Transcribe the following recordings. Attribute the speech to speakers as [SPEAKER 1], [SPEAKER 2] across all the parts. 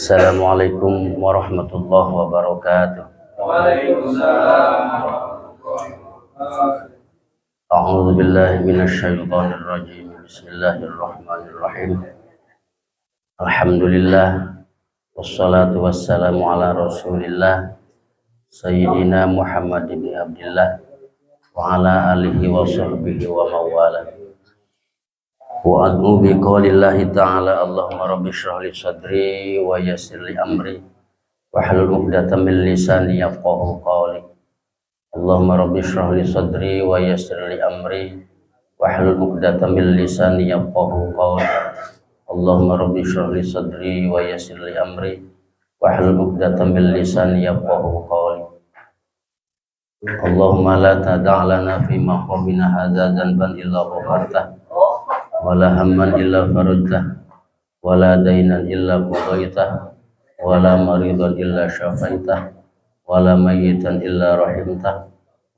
[SPEAKER 1] Assalamualaikum warahmatullahi wabarakatuh.
[SPEAKER 2] Waalaikumsalam warahmatullahi wabarakatuh.
[SPEAKER 1] A'udzu billahi minasyaitonir rajim. Bismillahirrahmanirrahim. Alhamdulillah wassalatu wassalamu ala Rasulillah Sayyidina Muhammad ibn Abdullah wa ala alihi wa sahbihi wa mawala. Wa ad'u bi qaulillahi ta'ala, Allahumma rabbi shrah li sadri wa yassir li amri wahlul 'uqdatam min lisani yafqahu qawli. Allahumma rabbi shrah li sadri wa yassir li amri wahlul 'uqdatam min lisani yafqahu qawli. Allahumma rabbi shrah li sadri wa yassir li amri wahlul 'uqdatam min lisani yafqahu qawli. Allahumma la tada' lana fi maqamina hadza dzanban illa ghafartah, wala hamman illa farajtah, wala dainan illa qadaitah, wala maridan illa syafaitah, wala mayyitan illa rahimtah,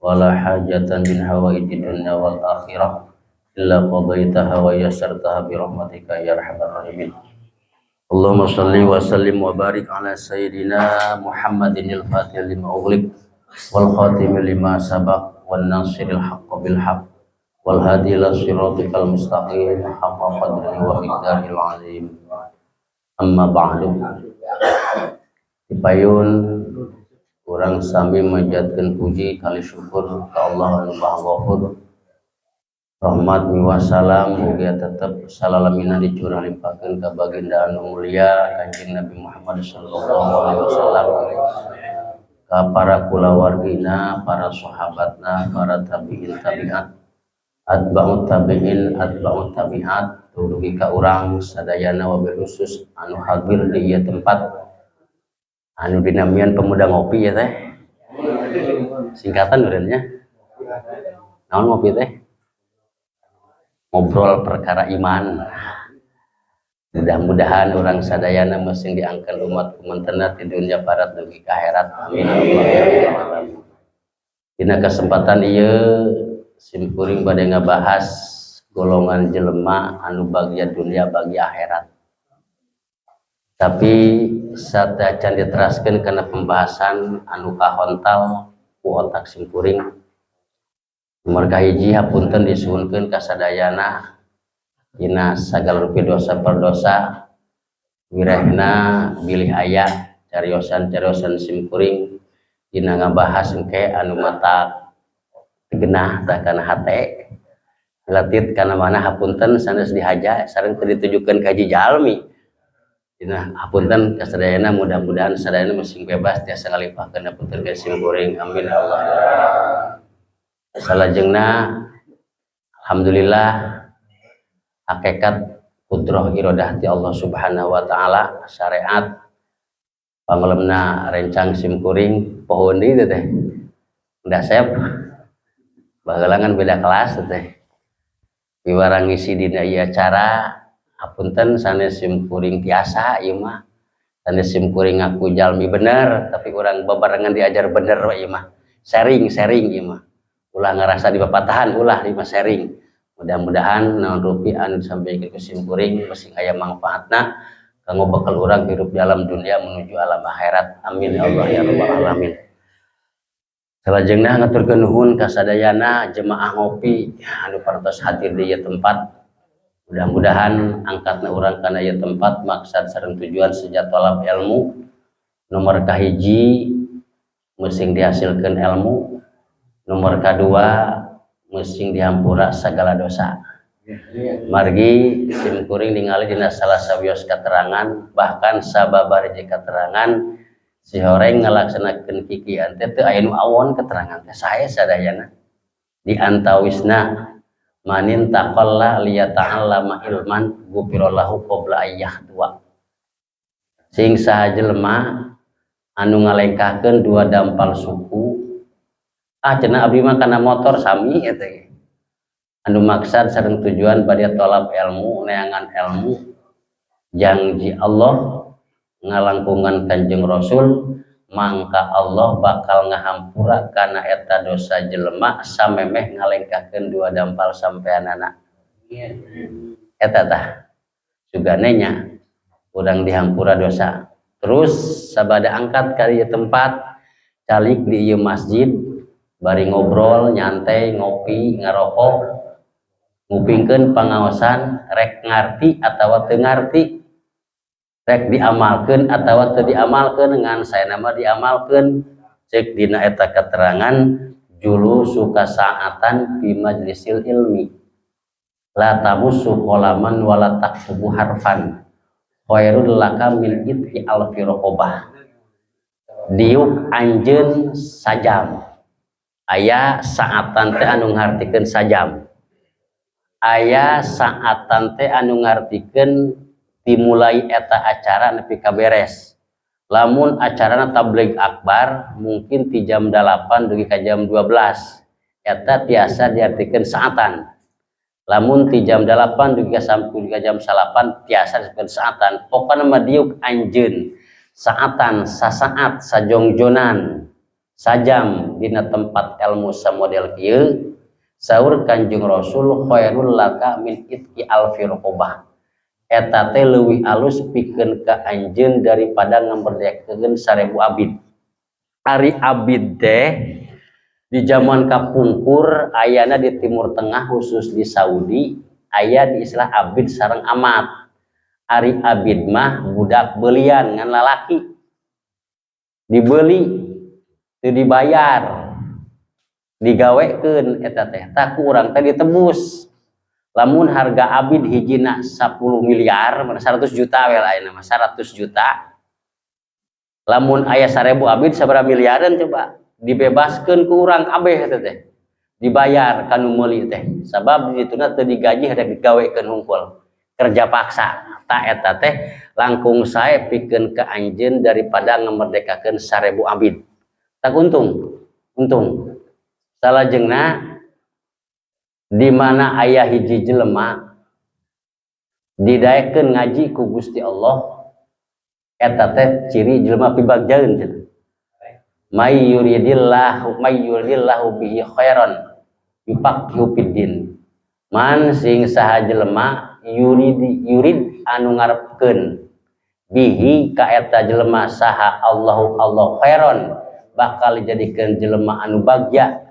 [SPEAKER 1] wala hajatan min hawaiji dunya wal akhirah illa qadaitaha wa yassartaha bi rahmatika ya arhamar rahimin. Allahumma salli wa sallim wa barik ala sayyidina Muhammadin al-fatih lima ughliq wal khatim lima sabaq wan nasiril haqq bil haqq wal hadi ila siratikal mustaqim haqqa qadrihi wa miqdarihil azim. Amma ba'du. Dipayun urang sami manjatkeun puji kali syukur ka Allah anu Maha Ghafur. Rahmat miwah salam mugia tetep salalamina dicurah limpahkeun ka baginda anu mulia Kanjeng Nabi Muhammad sallallahu alaihi wasallam, ka para kulawargina, para sahabatna, para tabi'in tabi'at, atba'ut tabi'in, atba'ut tabi'at, dugi ka urang sadayana, wabil khusus anu hadir di ieu tempat anu dinamian Pemuda Ngopi ya teh, singkatan urangnya naon, ngopi teh, ngobrol perkara iman. Mudah-mudahan urang sadayana masing diangkat umat kumentena di dunia barat dugi ka akhirat. Amin ya rabbal. Dina kesempatan ieu simkuring bade ngabahas golongan jelema anu bagia dunia, bagia akhirat. Tapi sateuacan diteraskeun kana pembahasan anu kahontal ku otak simkuring, nomor kahiji, hapunten disuhunkeun ka sadayana dina sagala rupi dosa perdosa, wirehna bilih aya cariosan-cariosan simkuring dina ngabahas engke anu mata genah tah kana hate letit kana mana, hapunten sanes dihaja sareng teu ditujukeun ka hiji jalmi. Dina hapunten ka sadayana, mudah-mudahan sadayana masing bebas tiasa ngalipahkeun hapunten ka simkuring. Amin ya Allah. Salajengna, alhamdulillah, hakikat kudroh irodah ti Allah Subhanahu wa Taala, syariat pangelemna rencang simkuring pohon deui teh udah sep baheula beda kelas teh piwarang ngisi dina ieu acara. Hapunten sanes simkuring tiasa ieu mah, sanes simkuring ngaku jalmi bener, tapi urang babarengan diajar bener we. Ieu mah sharing sharing, ieu mah ulah ngerasa di papatahan, ulah, ieu mah sharing. Mudah-mudahan naon rupi anu disampaikan ke simkuring masing aya manfaatna kanggo bekal urang hidup dalam dunia menuju alam akhirat. Amin ya Allah ya rabbal alamin. Salajengna, ngaturkeun nuhun ka sadayana jemaah ngopi anu parantos hadir di ieu tempat. Mudah-mudahan angkatna urang kana ieu tempat maksad sareng tujuan seja tolab ilmu. Nomor kahiji musing dihasilkan ilmu, nomor kedua musing dihampura segala dosa. Margi simkuring ningali dina salah sawios keterangan, bahkan sababaraha keterangan, si horeng ngalaksanakeun kikian teh teu aya nu awon. Keterangan teh sae sadayana, di antawisna manin taqalla liyata'allama ilman ghufirallahu qabla ayyah dua, sing saha jelema anu ngalengkahkeun dua dampal suku. Ah, cenah abdi mah kana motor sami eta ge, anu maksad sareng tujuan bade tolab ilmu, neangan ilmu, janji Allah ngalangkungan Kanjeng Rasul, mangka Allah bakal ngahampura kana eta dosa jelema samemeh ngalengkahkeun dua dampal sampeanana eta. Tah, sugane nya urang dihampura dosa. Terus sabada angkat ka ieu tempat, calik di ieu masjid, bari ngobrol nyantai, ngopi, ngarokok, ngupingkeun pangaosan, rek ngarti atawa teu ngarti, rek diamalkeun atawa teu diamalkeun, ngan saena mah diamalkeun. Cek dina eta keterangan, julusuka sa'atan fi majlisil ilmi la tamussu qalaman wala taktubu harfan khairul laka min itqi alfi raqabah. Diuk anjeun sajam, aya sa'atan teh anu ngartikeun sajam, aya sa'atan teh anu ngartikeun dimulai eta acara nepi ka beres. Lamun acarana tabligh akbar mungkin ti jam 8 dugi ka jam 12, eta tiasa diartikeun sa'atan. Lamun ti jam 8 dugi ka sampai ka jam 9 tiasa disebut sa'atan. Pokona mah diuk anjeun sa'atan, sasaat, sajongjonan, sajam dina tempat ilmu samodel kieu, saur Kanjeng Rasul, khairul laka min itqi alfi raqabah, eta teh leuwih alus pikeun ka anjeun daripada ngamerdekakeun 1000 abid. Ari abid teh di zaman kapungkur ayana di Timur Tengah, khusus di Saudi, aya di istilah abid sareng amat. Ari abid mah budak belian, ngan lalaki, dibeli, teu dibayar, digawekeun eta teh. Tah, ku urang teh ditebus. Lamun harga abid hijina 10 miliar, 100 juta we lah ayeuna mah, 100 juta. Lamun aya 1000 abid sabaraha miliaran coba? Dibebaskeun ku urang kabeh eta teh, dibayar kanu meuli teh, sabab di dituna teu digaji, rek digawekeun hungkul, kerja paksa. Tah, eta teh langkung sae pikeun ka anjeun daripada ngamerdekakeun 1000 abid. Tak untung untung. Salajengna, di mana aya hiji jelema didaekeun ngaji ku Gusti Allah, eta teh ciri jelema pibagjaeun cenah. May yuridillahu, may yuridillahu bihi khairan yufaqihu fiddin. Man sing saha jelema, yurid, yurid anu ngarepkeun, bihi ka eta jelema saha Allahu Allah, khairan bakal dijadikeun jelema anu bagja,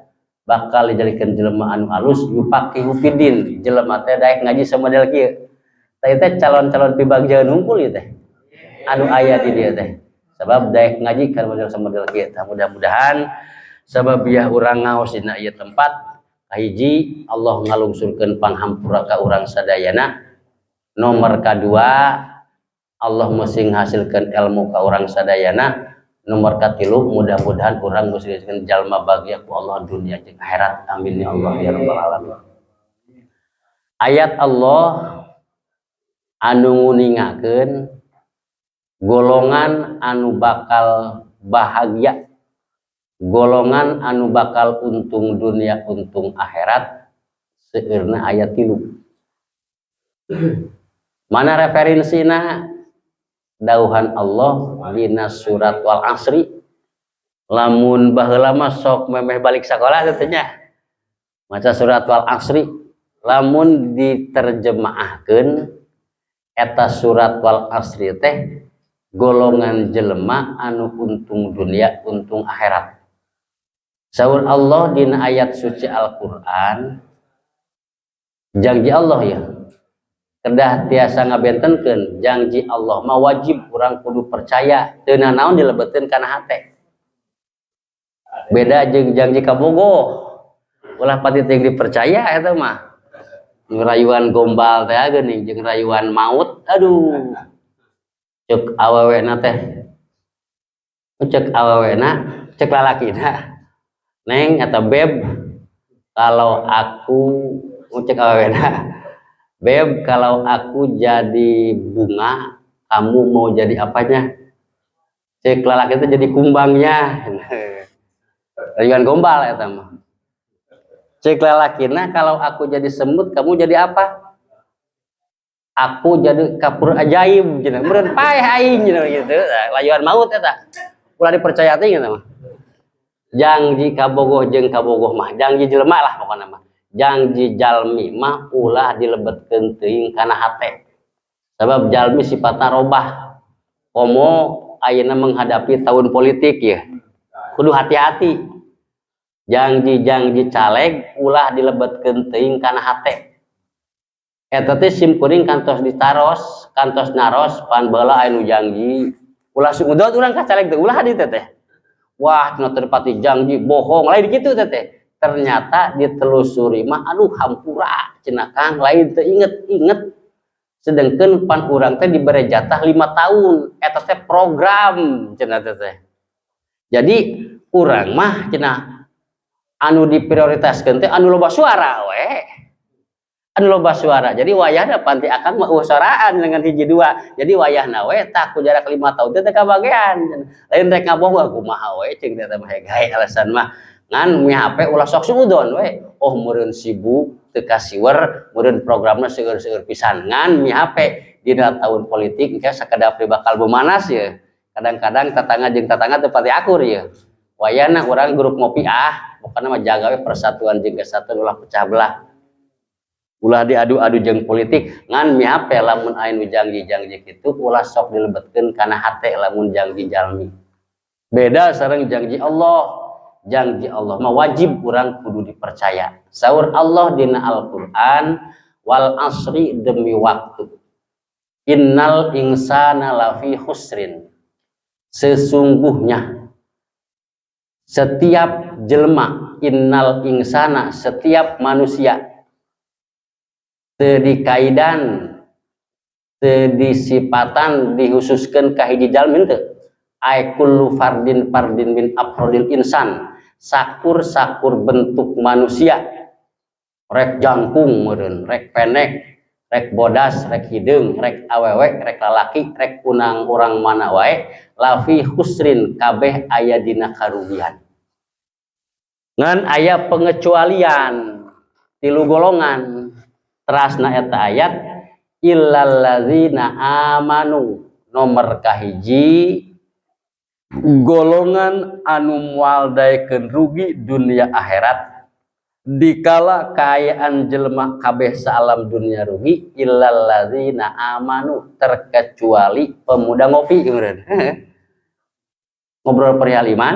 [SPEAKER 1] bakal dijadikan jelema anu alus, yufaqihu fiddin, jelema teh daek ngaji samodel kieu. Tah, teh calon-calon pibagjaeun hungkul ieu teh anu aya di dieu teh, sabab daek ngaji kan model samodel kieu. Tah, mudah-mudahan sabab biah urang ngaos dina ieu tempat, kahiji, Allah ngalungsurkeun panghampura ka urang sadayana. Nomor kadua, Allah mesti ngahasilkeun ilmu ka urang sadayana. Nomor katilu, mudah-mudahan urang mesti dijadikeun jalma bagja ku Allah dunia jeung akhirat. Amin ya Allah ya rabbal alamin. Ayat Allah anu nguningakeun golongan anu bakal bahagia, golongan anu bakal untung dunia, untung akhirat, seueurna ayat 3. Mana referensina? Dauhan Allah dina surat Wal Asri. Lamun baheula mah sok memeh balik sekolah teh maca surat Wal Asri. Lamun diterjemahkeun, eta surat Wal Asri teh golongan jelema anu untung dunia, untung akhirat. Saur Allah dina ayat suci Al-Qur'an, janji Allah ya kedah tiasa ngabentenkeun. Janji Allah mah wajib urang kudu percaya, teu nanaon dilebeteun kana hate. Beda jeung janji kabogoh, ulah pati teuing dipercaya. Eta mah rayuan gombal teh geuning, jeung rayuan maut. Aduh, cek awewena teh, cek awewena, cek lalakina, "Neng," atau "Beb, kalau aku," cek awewena, "Beb, kalau aku jadi bunga, kamu mau jadi apanya?" Cek lalaki itu, "Jadi kumbangnya." Rayuan gombal eta mah. Cek lalakina, "Kalau aku jadi semut, kamu jadi apa?" "Aku jadi kapur ajaib," cenah. "Meureun paeh aing," cenah gitu. Rayuan maut eta. Ulah dipercaya teh gitu mah. Janji kabogoh jeung kabogoh mah, janji jelema lah pokona mah. Janji jalmi mah ulah dilebetkeun teuing kana hate. Sabab jalmi sifatna robah. Komo Komo ayeuna menghadapi tahun politik ya, kudu hati-hati. Janji-janji caleg ulah dilebetkeun teuing kana hate. Eta teh simkuring kantos ditaros, kantos naros pan baheula aya nu janji. Ulah suudon urang ka caleg teh, ulah di teh. Wah, cenah teu pati janji, bohong, lain kitu teh. Ternyata ditelusuri mah, aduh hampura cenah Kang, lain teu inget, inget. Sedangkan pan urang teh diberi jatah 5 tahun, eta teh program cenah teh. Jadi urang mah cenah anu diprioritaskeun teh anu loba suara we, anu loba suara. Jadi wayahna panti akang mah suaraan dengan hiji dua. Jadi wayahna we tah ku jarak 5 tahun teh teu kabagean. Lain rek ngabohong, kumaha we cing teh mah gae alasan mah. Ngan mihape ulah sok suudon we. Oh, meureun sibuk teu kasiwer, meureun programna seueur-seueur pisan. Ngan mihape dina tahun politik engke sakedap bakal bemanas ya. Kadang-kadang tetangga jeung tetangga teu pati akur ya. Wayahna urang grup ngopi, ah, pokokna mah jaga we persatuan jeung kesatuan, ulah pecah belah, ulah diadu-adu jeung politik. Ngan mihape lamun aya nu janji-janji kitu ulah sok dilebetkeun kana hate. Lamun janji jalmi beda sareng janji Allah. Janji Allah mah wajib urang kudu dipercaya. Saur Allah dina Al-Qur'an, wal asri, demi waktu, innal insana lafi khusrin, sesungguhnya setiap jelma, innal insana, setiap manusia, teu dikaidan, teu disipatan dihususkeun ka hiji jalmi teu, ay kullu fardin fardin min afrodil insan, sakur-sakur bentuk manusia, rek jangkung meureun, rek pendek, rek bodas, rek hideung, rek awewe, rek lalaki, rek unang urang mana wae, lafi khusrin, kabeh aya dina karugian. Ngan aya pengecualian tilu golongan. Terasna eta ayat, illalladzina amanu, nomor kahiji golongan anu moal daekeun rugi dunia akhirat dikala kaayaan jelema kabeh saalam dunia rugi, illalladzina amanu, terkecuali pemuda ngopi meureun ngobrol perihal iman,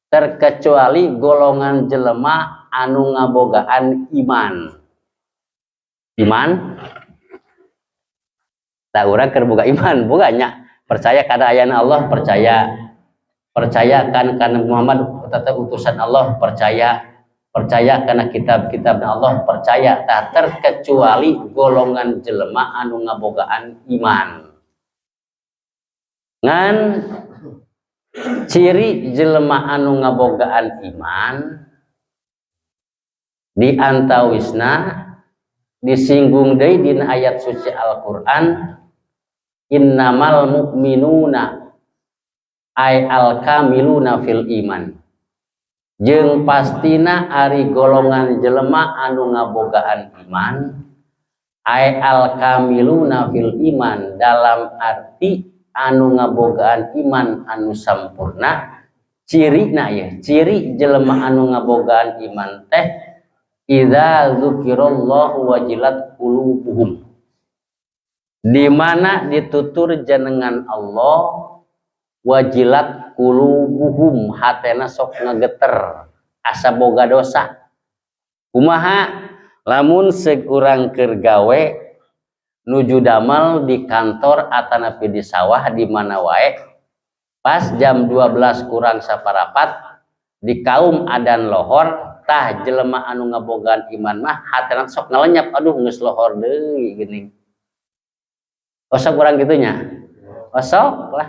[SPEAKER 1] terkecuali golongan jelema anu ngabogaan iman. Iman tak urang keur boga iman, boganya percaya kana ayana Allah, percaya, percaya kan kana Muhammad tetap utusan Allah, percaya, percaya karena kitab-kitab Allah, percaya. Tak terkecuali golongan jelema anu ngabogaan iman. Ngan ciri jelema anu ngabogaan iman di antawisna disinggung deui dina ayat suci Al-Qur'an, innamal mu'minuna ay al kamiluna fil iman, jeung pastina ari golongan jelema anu ngabogaan iman, ay al kamiluna fil iman, dalam arti anu ngabogaan iman anu sampurna. Ciri na ya, ciri jelema anu ngabogaan iman teh, idza dzukirallahu wajilat qulubuhum, di mana ditutur jenengan Allah, wajilat qulubuhum, hatena sok ngegeter asa boga dosa. Kumaha lamun seg urang keur gawe nuju damal di kantor atanapi di sawah, di mana wae, pas jam 12 kurang saparapat di kaum adan lohor, tah jelema anu ngabogaan iman mah hatena sok ngalenyap, aduh, geus lohor deui geuning. Osok urang gitunya, osok lah,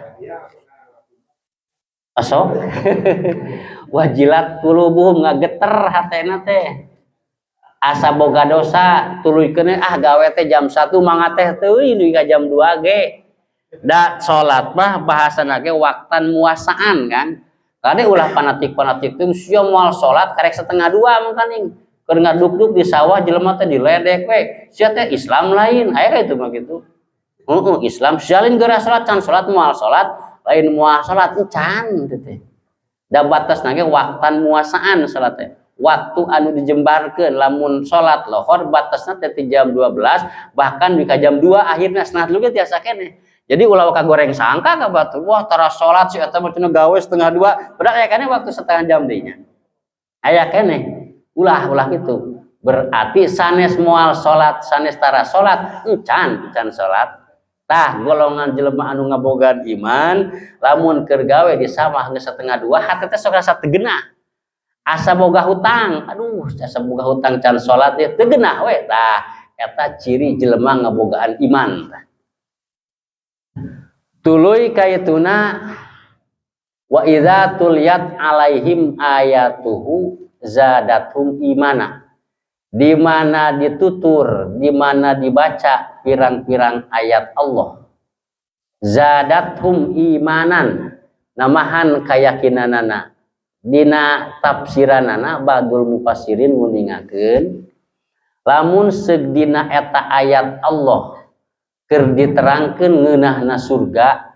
[SPEAKER 1] osok. Wajilat qulubuhum, ngageter hatena teh asa boga dosa, tuluykeun ah gawe teh jam 1 mangga teh teuing dugi ka jam 2 ge. Da salat mah bahasana ge waktan muasaan kan. Kade ulah fanatik-fanatik teh sia moal salat karek setengah dua mangkaning. Keur ngaduk-duk di sawah jelema teh diledek we. Sia teh Islam lain, aya itu mah gitu. Heeh, Islam sia lain geura salat, can salat moal salat, lain moal salat encan teh. Da batasna ge waktan muasaan salat teh. Waktu anu dijembarkeun, lamun salat lohor batasna teh jam 12, bahkan di jam 2 akhirna setengah tilu ge tiasa keneh. Jadi ulah waka goreng sangka ka batur, wah, tara salat si eta mah cenah, gawe setengah dua, padahal aya keneh waktu setengah jam deui nya. Aya keneh. Ulah, ulah gitu. Berarti sanes moal salat, sanes tara salat, encan, encan salat. Tah, golongan jelema anu ngabogaan iman, lamun keur gawe di samah geus setengah dua, hate teh sok rasa teu genah. Asa boga hutang, aduh, asa boga hutang can salat teh teu genah we. Tah, eta ciri jelema ngabogaan iman. Tah. Tuluy kaytuna, wa idza tuliyat alaihim ayatuhu zadathum imana. Di mana ditutur, di mana dibaca pirang-pirang ayat Allah, zadathum imanan, namahan keyakinanana. Dina tafsiranana, ba'dul mufassirin nguningakeun lamun seug dina eta ayat Allah keur diterangkeun ngeunahna surga,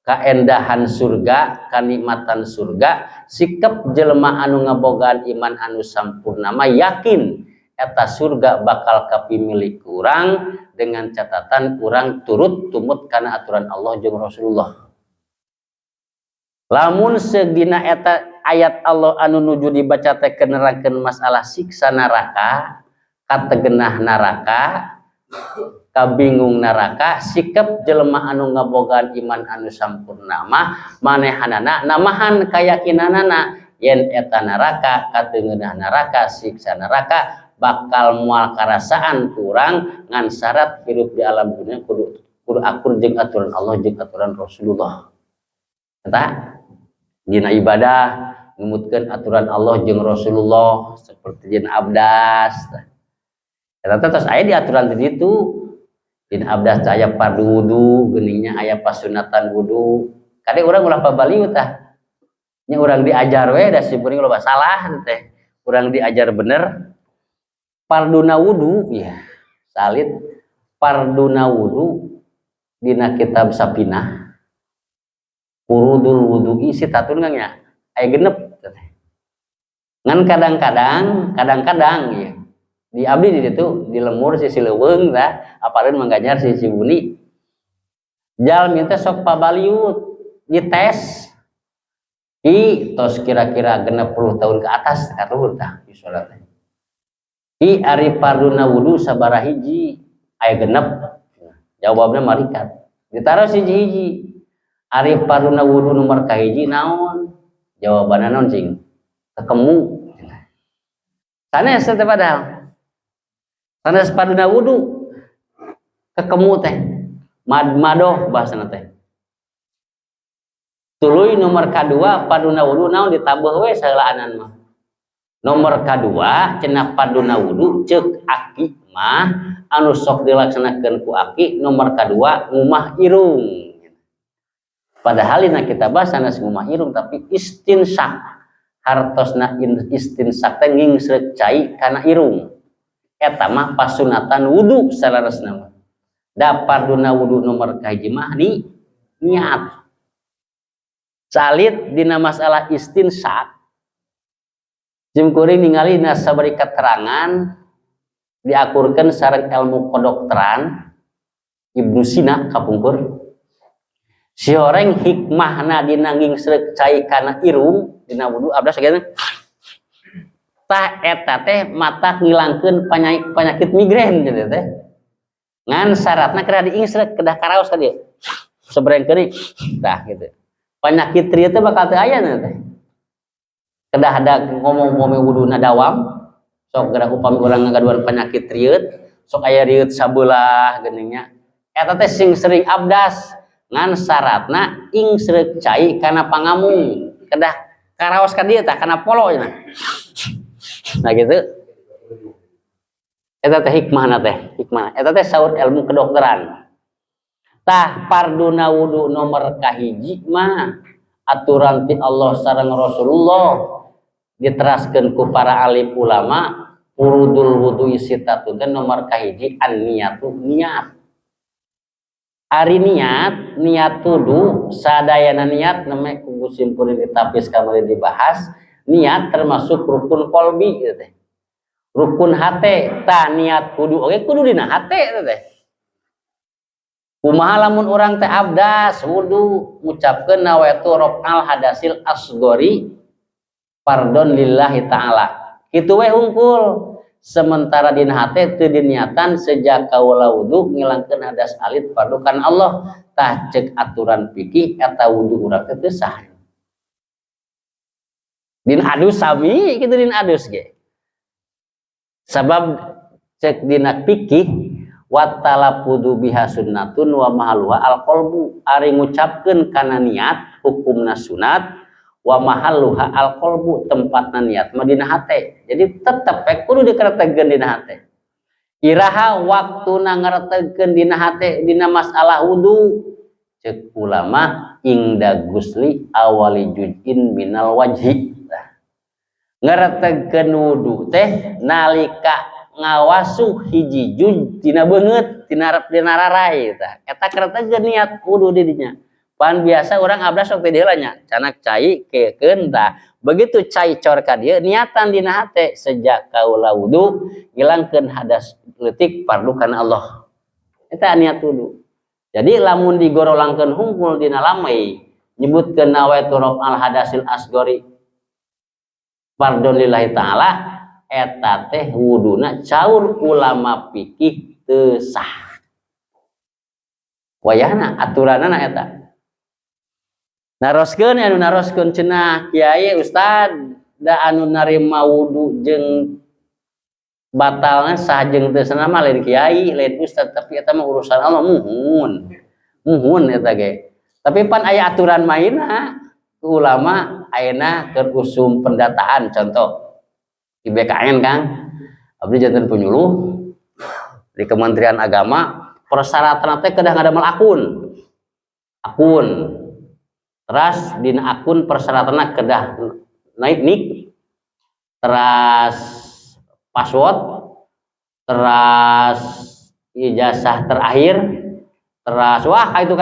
[SPEAKER 1] kaendahan surga, kanikmatan surga, sikap jelema anu ngabogaan iman anu sampurna mah yakin eta surga bakal kapimilik urang dengan catatan urang turut tumut kana aturan Allah jeung Rasulullah. Lamun seug dina eta ayat Allah anu nuju dibaca teh nerangkeun masalah siksa neraka, kategenah neraka, kabingung neraka, sikap jelema anu ngabogaan iman anu sampurna mah manehanana namahan keyakinanana yen eta neraka, kateungeunah neraka, siksa neraka bakal moal karasaan kurang, ngan syarat hirup di alam dunia kudu kudu akur jeung aturan Allah jeung aturan Rasulullah. Eta dina ibadah numutkeun aturan Allah jeung Rasulullah, seperti dina abdas. Eta teh tos aya di aturan di ditu. Dina abdas teh aya fardu wudu geuningnya, aya pasunatan wudu. Kade urang ulah pabaliut tah. Nya urang diajar we, da simkuring loba salah teh. Urang diajar bener farduna wudu ya salit. Farduna wudu dina kitab Safinah, furudul wudu'i sittatun nya, aya genep. Ngan kadang-kadang, kadang-kadang ya di abdi di ditu di lembur sisi leuweung tah apaleun Mangganjar sisi buni, jalmi teh sok pabaliut. Dites i tos kira-kira 60 tahun ke atas, kaluhur tah di salat teh. I ari farduna wudu sabaraha hiji? Aya genep. Jawabnya marikat. Ditaruh hiji-hiji, ari farduna wudu nomor kahiji naon? Jawabannya naon cing? Kekemu. Sanes teh, padahal sanes farduna wudu kekemu teh, madmadoh bahasana teh. Tuluy nomor kadua farduna wudu naon? Ditambah we saheulaanan mah. Nomor kadua cenah farduna wudu ceuk aki mah anu sok dilaksanakeun ku aki, nomor kadua ngumah irung. Padahal dina kita bahas sanes ngumah irung, tapi istinsak. Hartosna istinsak teh ngingsreuk cai kana irung. Eta mah pasunatan wudu saleresna mah. Da farduna wudu nomor kahiji mah ni niat. Salit dina masalah istinsak, simkuring ningali dina sabari keterangan diakurkeun sareng ilmu kedokteran Ibnu Sina kapungkur. Si horeng hikmahna dina ngingsreuk cai kana irung dina wudu abdas sakitu tah, eta teh mata ngilangkeun penyakit migrain gitu teh. Ngan syaratna kedah diingsreuk, kedah karaos ka dieu sebrengkeun tah gitu. Penyakit rieut teh bakal teu aya teh. Kedah ada ngomong upami wuduna dawam, sok gerak upami urang ngagaduhan penyakit rieut, sok aya rieut sabelah geuning nya, eta teh sing sering abdas, ngan syaratna ingsreuk cai kana pangamung, kedah karaos ka dieu tah, kana polo cenah. Nah gitu, eta teh hikmahna teh, hikmah eta teh saur ilmu kedokteran. Tah, farduna wudu nomor kahiji mah aturan ti Allah sareng Rasulullah, diteraskeun ku para alim ulama, furudul wudu sittatun teh nomor kahiji an niyatu, niat. Ari niat, niat wudu sadayana niat namanya ku simkuring ditapis kamari dibahas, niat termasuk rukun kolbi gitu teh, rukun hate. Tah, niat wudu oge kudu dina hate teh. Kumaha lamun urang teh abdas wudu ngucapkeun nawaitu raf'al hadasil asgori fardon lillahi ta'ala. Kitu we hungkul. Sementara dina hate teu diniatan sejak kaula wudu ngilangkeun hadas alit fardu kan Allah. Tah cek aturan fikih eta wudu urang teh teu sah. Dina adus sami kitu dina adus ge. Sabab cek dina fikih wa talaffuzu biha sunnatun wa mahalluha alqalbu, ari ngucapkeun kana niat hukumna sunat, wa mahalluha alqalbu tempatna niat mah dina hate. Jadi tetep we kudu dikeretegkeun dina hate. Iraha waktuna ngaretegkeun dina hate dina masalah wudu cek ulama ingda gusli awali juz'in minal wajhi. Ngaretegkeun wudu teh nalika ngawasuh hiji juz tina beungeut tina dina rarai tah eta karetegkeun niat wudu di dinya. Pan biasa urang abdas sok teh heula nya canak cai kekeun tah begitu cai cor ka dieu niatan dina hate sejak kaula wudu ngilangkeun hadas leutik fardu kana Allah. Eta niat wudu. Jadi lamun digorolangkeun hungkul dina lamai nyebutkeun nawaitu raf'al hadasil asgori fardon lillahi ta'ala eta teh wuduna caur ulama fikih teu sah. Wayahna aturanana eta. Naroskeun anu naroskeun cenah kiai ustad da anu narima wudu jeung batalna sah jeung teu sah mah lain kiai lain ustad tapi eta mah urusan Allah muhun. Muhun eta ge. Tapi pan aya aturan mainna ulama ayeuna keur usum pendataan contoh di BKN Kang abdi janten penyuluh di Kementerian Agama persyaratan teh kedah ngadamel akun. Akun teras dina akun persyaratanna kedah naik nik teras password teras ijazah terakhir teras wah kaitu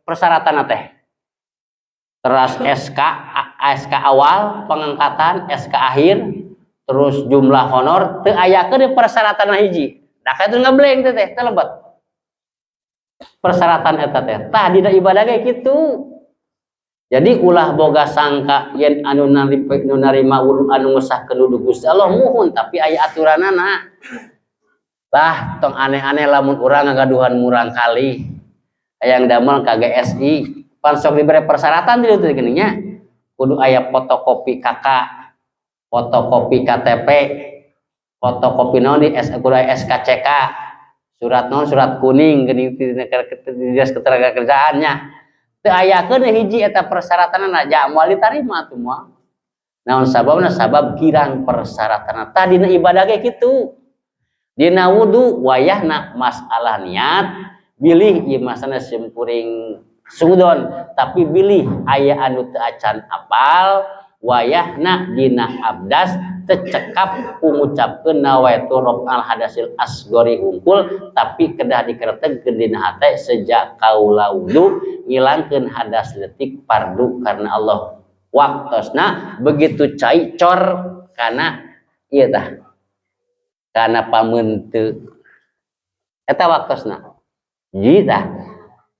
[SPEAKER 1] persyaratan teh teras SK SK awal pengangkatan SK akhir terus jumlah honor teu ayakeun persyaratan hiji da kaitu ngeblank teh teh lebet persyaratan eta teh tah dina ibadah ge kitu. Jadi ulah boga sangka yen anu narima wudu anu ngesahkeun wudu Gusti Allah muhun tapi aya aturanana. Lah tong aneh-aneh lamun urang ngagaduhan murang kali hayang damel KGSI pan sok dibere persyaratan di ditu geuning nya kudu aya fotokopi KK, fotokopi KTP, fotokopi naon di S, kudu aya SKCK, surat naon surat kuning geuning di dinas ketenagakerjaannya. Teu ayakeun hiji eta persyaratanna ja moal ditarima atuh moal. Naon sababna? Sabab kirang persyaratanna. Tah dina ibadah ge kitu. Dina wudu wayahna masalah niat bilih ieu masana simkuring suudon tapi bilih aya anu teu acan apal wayahna dina abdas tecekap ku ngucapkeun nawaitu raf'al hadasil asgori hungkul tapi kedah dikeretegkeun dina hate sejak kaula wudu ngilangkeun hadas leutik fardu karena Allah. Waktosna begitu cai cor kana ieu tah kana pameunteuk eta waktosna ji tah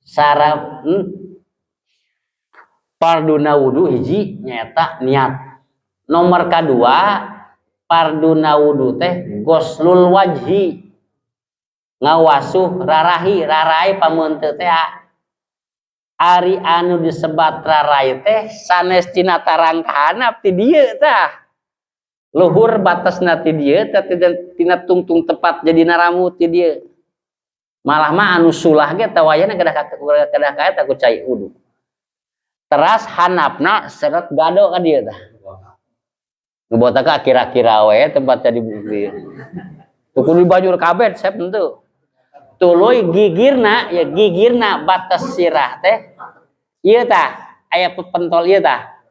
[SPEAKER 1] sarap farduna wudu hiji nyaeta niat. Nomor kadua farduna wudu teh goslul wajhi ngawasuh rarahi rarai pameunteuk teh. Ari anu disebat rarai teh sanes tina tarangkahanap ti dieu tah luhur batasna ti dieu teh tina tungtung tepat jadi naramu ti dieu. Malah mah anu sulah ge teh wayahna kedah ka eta ku cai wudu. Teras hanapna seret gado ka dieu tah. Nu botak kira-kira we tempat jadi bukti. Tuh kudu dibajur kabeh sep henteu. Tuluy gigirna ya gigirna batas sirah teh ieu tah aya pentol ieu tah.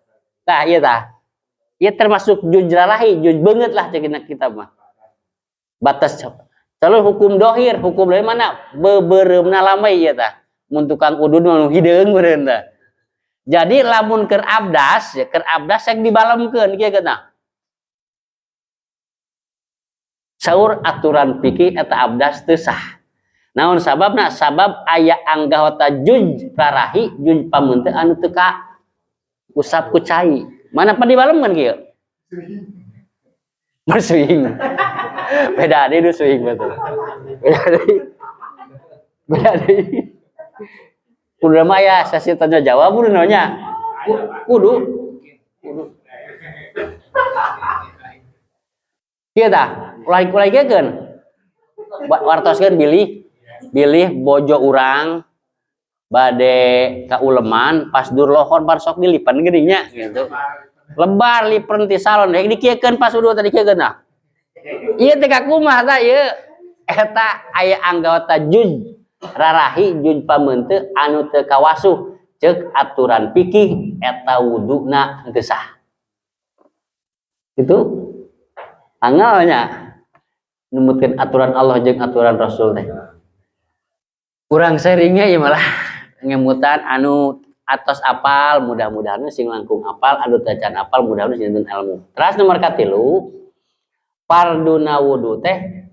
[SPEAKER 1] Tah ieu tah. Ieu termasuk jujrarahi, juj beungeut lah cek kita mah. Batas lalu hukum dohir, hukum dari mana? Bebereumna lamai ieu tah. Mun tukang udud mah nu hideung meureun tah. Jadi lamun keur abdas ya keur abdas yang dibalemkeun kieu geuna. Saur aturan fikih eta abdas teu sah. Naon sababna? Sabab aya anggota juj rarahi, juj pameunteuk anu teu ka usap ku cai. Mana pa dibalemkeun kieu? Bersuing. Beda deui nu suing betul. Beda deui. Beda deui. Kudu mah aya sesi tanya jawab kudu nya. Kudu. Kudu. Kieu tah, ulah ulah kieukeun. Wartoskeun bilih bilih bojo urang bade kauleman pas dur lohor bar sok dilipen geuning nya gitu. Lebar lipen ti salon rek dikieukeun pas wudu teh dikieukeun tah. Ieu teh kakumaha tah ieu? Eta aya anggota juj rarahi, juj pameunteuk anu teu kawasuh. Ceuk aturan fikih eta wuduna henteu sah. Itu angelnya numutkeun aturan Allah jeung aturan Rasul teh. Kurang seringnya ya malah ngemutan anu atos apal, mudah-mudahan sing langkung apal, anu tacan apal mudah-mudahan sing ilmu. Teras nomor katilu, farduna wudu teh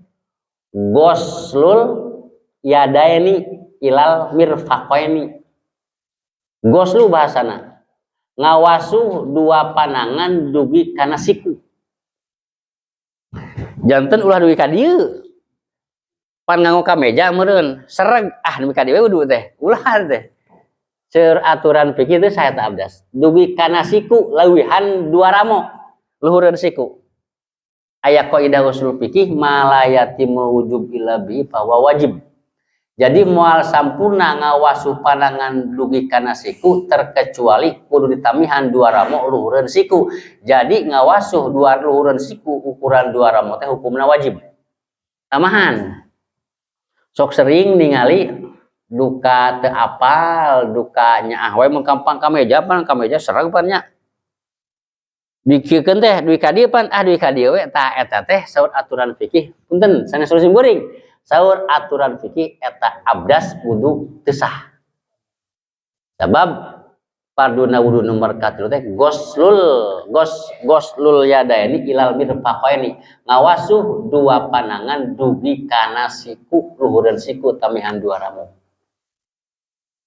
[SPEAKER 1] goslul yadaini ilal mirfaqaini. Goslu bahasana ngawasuh dua panangan dugi kana siku. Janten ulah dugi ka dieu. Pan nganggo kameja meureun, sereg ah dugi ka dieu wudu teh. Ulah teh. Cer aturan fikih teh saya tak abdas. Dugi kana siku leuwihan dua ramo luhureun siku. Aya kaidah usul fikih ma la yatimul wujub illa bi fa wajib. Jadi moal sampurna ngawasuh panangan dugi kana siku terkecuali kudu ditamihan dua ramo luhureun siku. Jadi ngawasuh dua luhureun siku ukuran dua ramo teh hukumna wajib. Tamahan. Sok sering ningali duka teu apal, duka nyaah we mun kampang kameja pan kameja sereg pan nya. Dikiekeun teh dugi ka dieu pan ah dugi ka dieu we tah eta teh saur aturan fikih punten sanes urusin kuring. Saur aturan fikih eta abdas wudu teu sah. Sabab farduna wudu nomor katilu teh goslul gos goslul yadaini ilal mirfaqaini, ngawasuh dua panangan dugi kana siku luhureun siku tamihan dua ramo.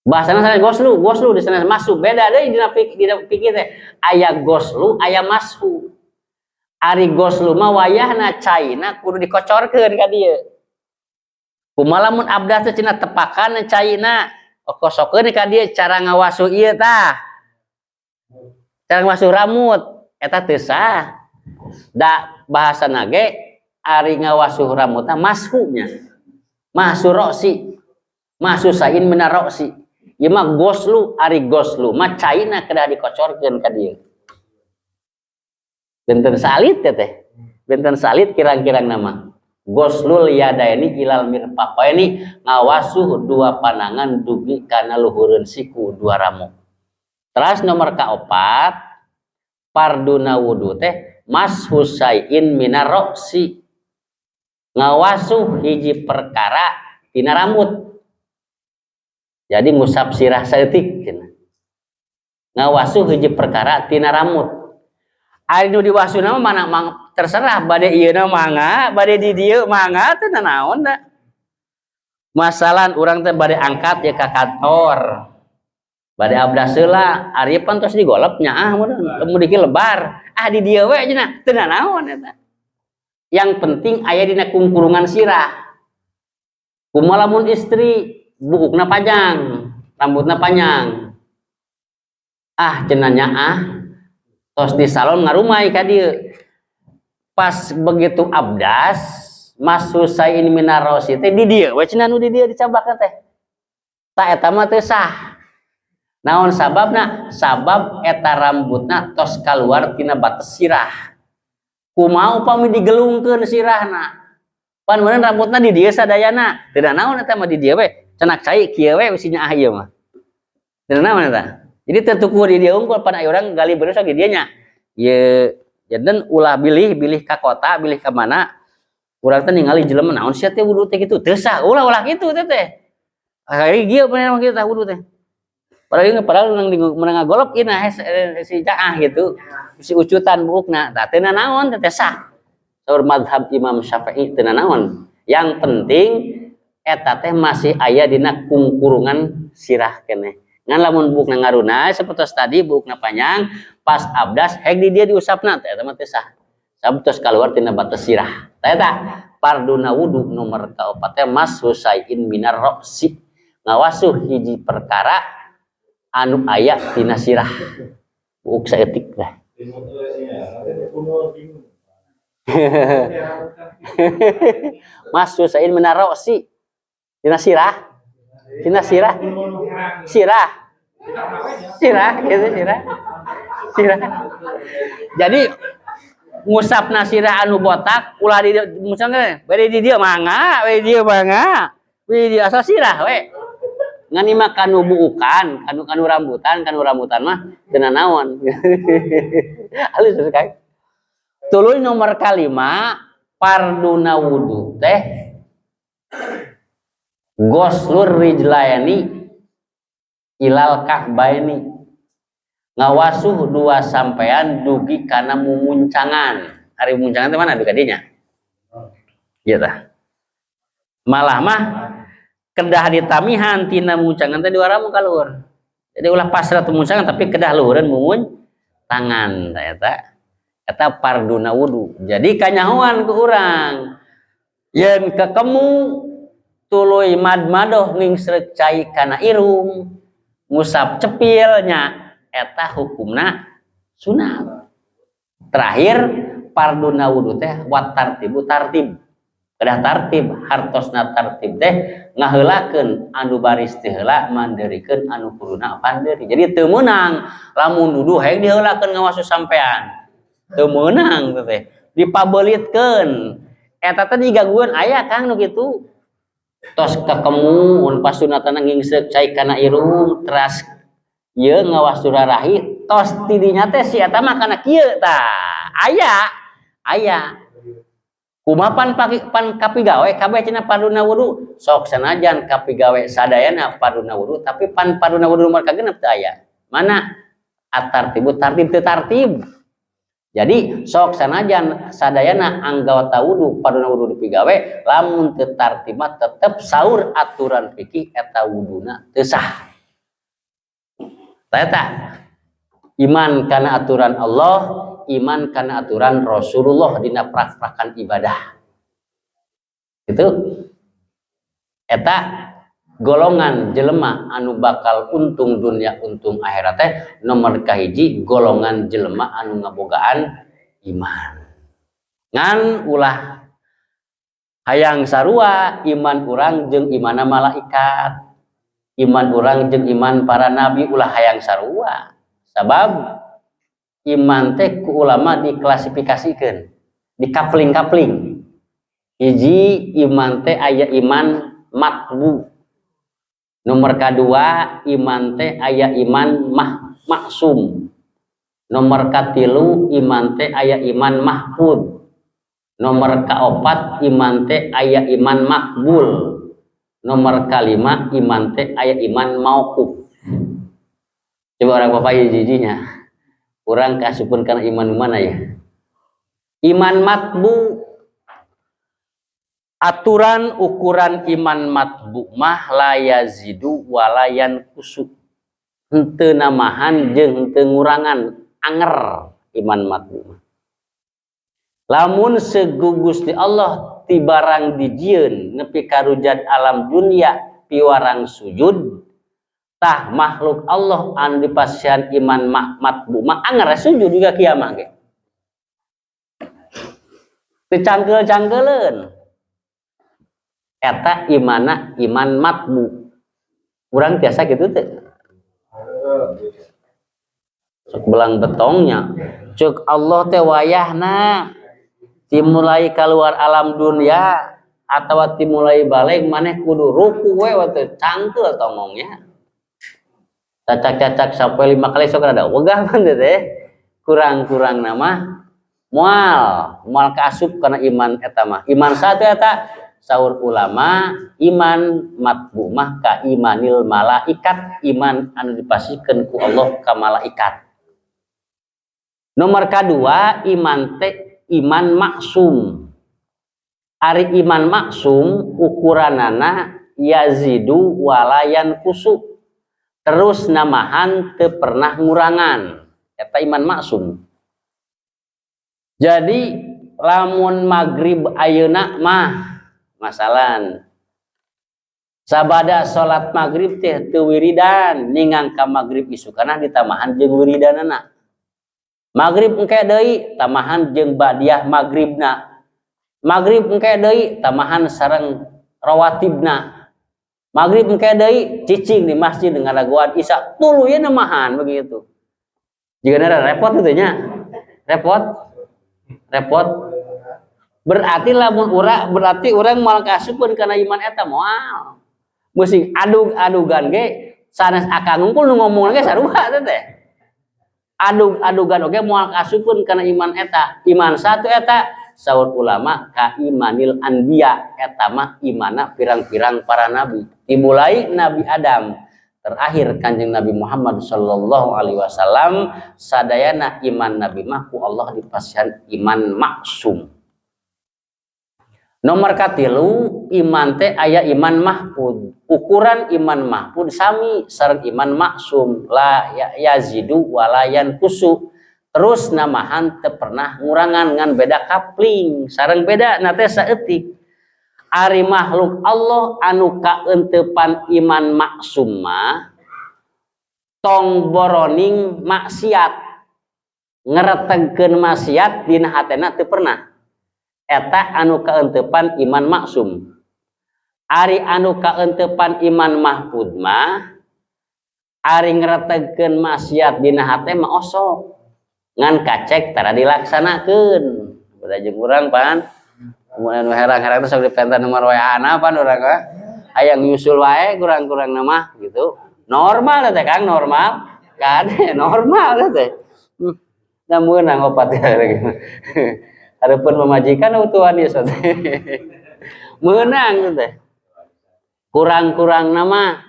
[SPEAKER 1] Bahasana sana goslu, goslu di sana masuk beda deui dina fikih, dina fikih teh aya goslu aya mashu. Ari goslu mah wayahna caina kudu dikocorkeun ka dieu. Kumaha lamun abdas teh cenah tepakan caina kosokeun ka dieu cara ngawasuh ieu tah. Cara ngawasuh rambut eta teu sah. Da bahasana ge ari ngawasuh rambutna mashu nya. Mashu roksi. Mashu sain minar roksi. Ieu mah goslu, ari goslu mah caina kedah dikocorkeun ka dieu. Benten salit teh teh. Benten salit kirang-kirang nama. Goslul yadaini ilal mirfaqaini, ngawasuh dua panangan dugi kana luhureun siku dua ramo. Teras nomor kaopat, farduna wudu teh mashu syai'in minar roksi, ngawasuh hiji perkara tina rambut. Jadi ngusap sirah saeutik cenah. Ngawasuh hiji perkara tina rambut. Ari nu diwasuhna mah mana mang, terserah bade ieu na mangga, bade di dieu mangga teh naon da. Masalan urang teh bade angkat ya ka kantor. Bade abdas heula, ari pan tos digolep nya ah mun diki lebar. Ah di dieu we cenah, teu naon eta. Yang penting aya dina kungkurungan sirah. Kumaha lamun istri buukna panjang, rambutna panjang. Ah cenah nya ah tos di salon ngarumai ka dieu. Pas begitu abdas, masuk saya ini minarosi teh di dieu we cenah nu di dieu dicabakna teh. Ta eta mah teu sah. Naon sababna? Sabab eta rambutna tos kaluar tina batas sirah. Kumaha upami digelungkeun sirahna? Pan meureun rambutna di dieu sadayana. Teu naon eta mah di dieu we. Cenak cai kieu we bisi nyaah ieu mah. Teu naon eta. Jadi teu tuku di dieu unggul pan aya urang gali beres di dieu nya. Ieu janten ulah bilih-bilih ka kota, bilih ka mana. Urang teh ningali jelema naon sia teh wudu teh kitu. Teu sah, ulah-ulah kitu teh teh. Akhirnya kieu bener mah kitu tah wudu teh. Padahal ini padahal menang menang ngagolop ieu nah si caah gitu. Si ucutan buukna. Tah teu naon teh sah. Saur mazhab Imam Syafi'i teu naon. Yang penting Eta teh masih aya dina kungkurungan sirah keneh. Ngan lamun buukna ngarunai sapertos tadi, buukna panjang, pas abdas heg di dia diusapna teh, eta mah teu sah. Sabab tos kaluar tina batas sirah. Tah, eta farduna wudu nomor kaopat teh mashu syai'in minar ra'si, ngawasuh hiji perkara anu aya tina sirah, buuk saeutik teh.
[SPEAKER 2] Iya, kuno bingung.
[SPEAKER 1] Mashu syai'in minar ra'si, tina sirah, tina sirah, sirah, sirah gitu, sirah, sirah. Jadi ngusapna sirah anu botak ulah di misalnya bade di dieu mangga, bade di dieu mangga, bade di asal sirah we. Ngan ieu mah kanu buukan, kanu kanu rambutan, kanu rambutan mah teu nanaon. Halus kan. Tuluy nomor kalima, farduna wudu teh ghoslur rijlaini ilal ka'baini, ngawasuh dua sampean dugi kana mumuncangan. Ari mumuncangan teh mana duka dinya? Ieu tah. Malah mah kedah ditamihan tina mumuncangan teh dua ramu ka luhur. Jadi ulah pasrah teu mumuncangan, tapi kedah luhureun mumun tangan tah eta. Eta farduna wudu. Jadi kanyahoan ku urang. Yen kekemu tuluy madmadoh ngingsreuk cai kana irung, ngusap cepilnya, eta hukumna sunat. Terakhir farduna wudu teh wat tartibu, tartib. Kedah tartib, hartosna tartib teh ngaheulakeun anu baris teh heula, mandeurikeun anu kuduna pandeuri. Jadi teu meunang lamun dudu hayang diheulakeun ngawasuh sampean. Teu meunang teh. Dipabeulitkeun. Eta teh digagueun aya Kang nu kitu. Tos kekemu mun pas sunatana ngingsreuk cai kana irung, teras ieu ngawasuh rarahi, tos tidinya teh si eta mah kana kieu tah. Aya, aya. Kumaha pan pan kapigawe kabeh cenah farduna wudu, sok sanajan kapigawe sadayana farduna wudu, tapi pan farduna wudu nomor kagenep teu aya. Mana atartibu tartib, teu tartib. Jadi sok sanajan sadayana anggota wudu farduna wudu dipigawe, lamun teu tartib mah tetep saur aturan fikih eta wuduna teu sah. Tah, eta iman kana aturan Allah, iman kana aturan Rasulullah dina prak-prakan ibadah. Itu eta golongan jelema anu bakal untung dunia untung akhirat teh nomor kahiji golongan jelema anu ngabogaan iman. Ngan ulah hayang sarua iman urang jeung imana malaikat, iman urang jeung iman para nabi, ulah hayang sarua. Sabab iman teh ku ulama diklasifikasikeun, dikapling-kapling. Hiji, iman teh aya iman matbu. Nomor kadua, iman teh aya iman mah maksum. Nomor katilu, iman teh aya iman mahfud. Nomor kaopat, iman teh aya iman makbul. Nomor kalima, iman teh aya iman mauquf. Coba orang bapak hiji-hijinya. Urang kasupun kana iman mana ya? Iman matbu, aturan ukuran iman matbu mah la yazidu wala yanqusu, henteu namahan jeung henteu ngurangan, anger iman matbu mah. Lamun segu Gusti Allah ti barang dijieun nepi ka rujad alam dunia piwarang sujud, tah makhluk Allah anu dipasihan iman matbu mah anger sujud juga kiamah ge teu cangkeul-cangkeuleun. Eta imana iman matbu. Urang tiasa kitu teu? Sok belang betongnya cek Allah teh wayahna dimulai keluar alam dunia atau dimulai balik maneh kudu ruku we waktu cangkeul tongongnya cacak-cacak sampai 5 kali, sok rada wegah pan teh. Kurang-kurang nama moal moal kaasup karena iman eta mah iman satu. Eta saur ulama iman matbu mah ka imanil malaikat, iman anu dipasihkeun ku Allah ka malaikat. Nomor kedua, iman teh iman maksum. Ari iman maksum ukuranana yazidu wala yanqusu, terus namahan teu pernah ngurangan, eta iman maksum. Jadi lamun maghrib ayeuna mah masalan sabada salat maghrib teh teu wiridan, ningang ka maghrib isukana ditamahan jeung wiridanana. Maghrib engke deui tamahan jeung badiah maghribna. Maghrib engke deui tamahan sareng rawatibna. Maghrib engke deui cicing di masjid ngadagoan isya tuluy namahan begitu. Jigana repot kitu nya. Repot. Repot. Berarti lamun urang, berarti urang moal kaasupkeun kana iman eta moal. Musing adug-adugan ge sanes akang ngungkul nu ngomong ge sarua teh teh. Adug-adugan oge moal kaasupkeun kana iman eta. Iman satu eta saur ulama ka imanil anbiya, eta mah imana pirang-pirang para nabi. Dimulai Nabi Adam, terakhir Kanjeng Nabi Muhammad sallallahu alaihi wasallam, sadayana iman nabi mah ku Allah dipasihan iman maksum. Nomor katilu, iman teh aya iman mahfud. Ukuran iman mahfud sami sareng iman maksum, la yazidu wala yanqusu. Terus namahan teu pernah ngurangan ngan beda kapling sareng beda na teh saeutik. Ari makhluk Allah anu kaentepan iman maksum mah tong boroning maksiat, ngeretegkeun maksiat dina hatena teu pernah. Eta anu kaentepan iman maksum. Ari anu kaentepan iman mahfud mah ari ngeretegkeun maksiat dina hate mah osok, ngan kacek tara dilaksanakeun. Beda jeung urang pan. Kemudian nu herang-herang teh sok dipenta nomor WA-na pan urang mah. Hayang nyusul wae kurang-kurang mah gitu. Normal teh Kang, normal. Kan normal teh. Da meunang opat ya. Hareupeun pamajikan utuhan ieu teh. Meunang teh. Kurang-kurang nama.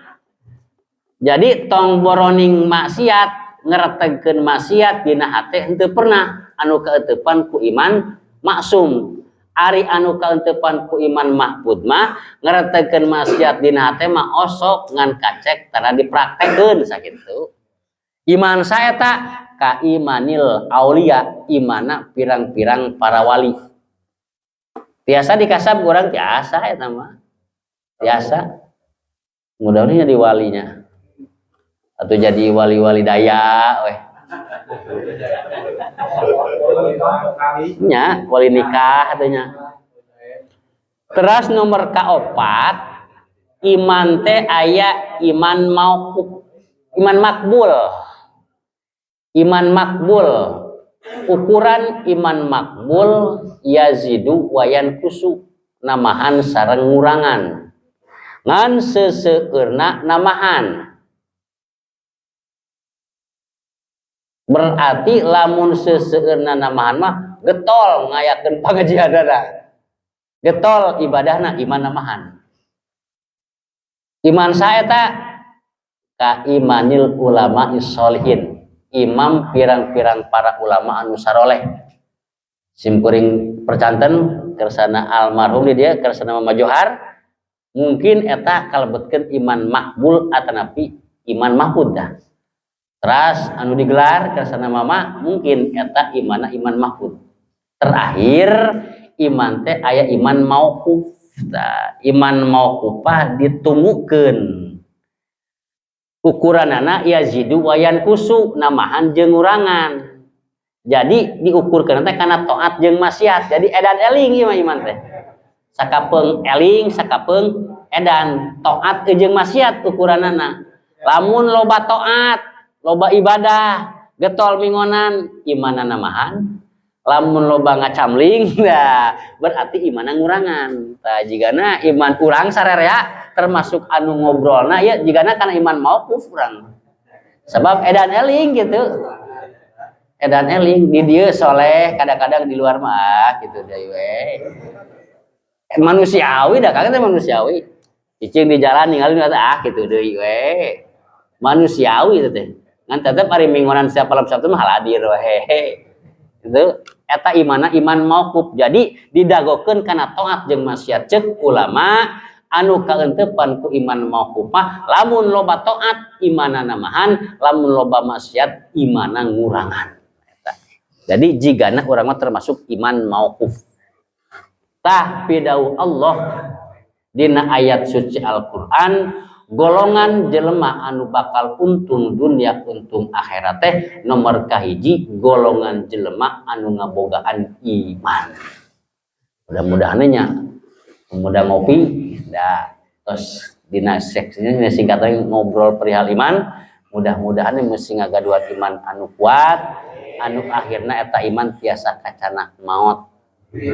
[SPEAKER 1] Jadi tong boroning maksiat, ngeretegkeun maksiat dina hate henteu pernah anu kaeutepan ku iman maksum. Ari anu kaeutepan ku iman mahfud mah ngeretegkeun maksiat dina hate mah osok ngan kacek tara dipraktekkeun sakitu. Iman saeta ka imanil aulia, imana pirang-pirang para wali. Tiasa dikasab urang tiasa eta mah. Tiasa. Mudah-mudahan jadi walinya. Atau jadi wali-wali daya weh. Nya, wali nikah atunya. Terus nomor kaopat, iman teh aya iman mauquf, iman makbul. Iman makbul. Ukuran iman makbul yazidu wa yanqusu, namahan sareng ngurangan. Ngan seseueurna namahan. Berarti lamun seseueurna namahan mah getol ngayakeun pangajianana. Getol ibadahna iman namahan. Iman saeta ka imanil ulama sholihin. Imam pirang-pirang para ulama anu saroleh. Simkuring percanten kersana almarhum di dia kersana Mama Johar, mungkin eta kalebetkeun iman makbul atanapi iman mahfud dah. Teras anu digelar kersana mama mungkin eta imana iman mahfud. Terakhir iman teh aya iman mauquf. Tah, iman mauqufah ditunggukeun. Ukuranana yazidu wa yanqusu, namahan jeung ngurangan. Jadi diukurkeun teh kana taat jeung maksiat. Jadi edan eling ieu mah iman teh. Sakapeung eling, sakapeung edan. Taat jeung maksiat ukuranana. Lamun loba taat, loba ibadah, getol mingonan, imanana namahan. Lamun loba ngacamling, nah berarti imana ngurangan. Tah jigana iman urang sarerea termasuk anu ngobrolna ya jigana kana iman mauquf urang. Sebab edan eling gitu. Edan eling di dieu soleh, kadang-kadang di luar mah gitu deui we. Manusiawi dah kagak teh manusiawi. Cicing di jalan ninggalin kata ah gitu deui we. Manusiawi itu teh. Ngan tetep ari mingguan siapa malam Sabtu mah hadir we. Itu eta imana iman mauquf. Jadi didagokeun kana taat jeung maksiat ceuk ulama Anu kaentepan ku iman mauquf mah lamun loba taat imanana namahan, lamun loba maksiat imana ngurangan. Jadi jigana urang mah termasuk iman mauquf. Tah pidauh Allah dina ayat suci Al-Qur'an, golongan jelema anu bakal untung dunia untung akhirat teh nomor kahiji golongan jelema anu ngabogaan iman. Mudah-mudahan nya pemuda ngopi da tos dina seksinya dina singkatan ngobrol perihal iman, mudah-mudahan mesti ngagaduhan iman anu kuat anu akhirna eta iman tiasa kacanak maot.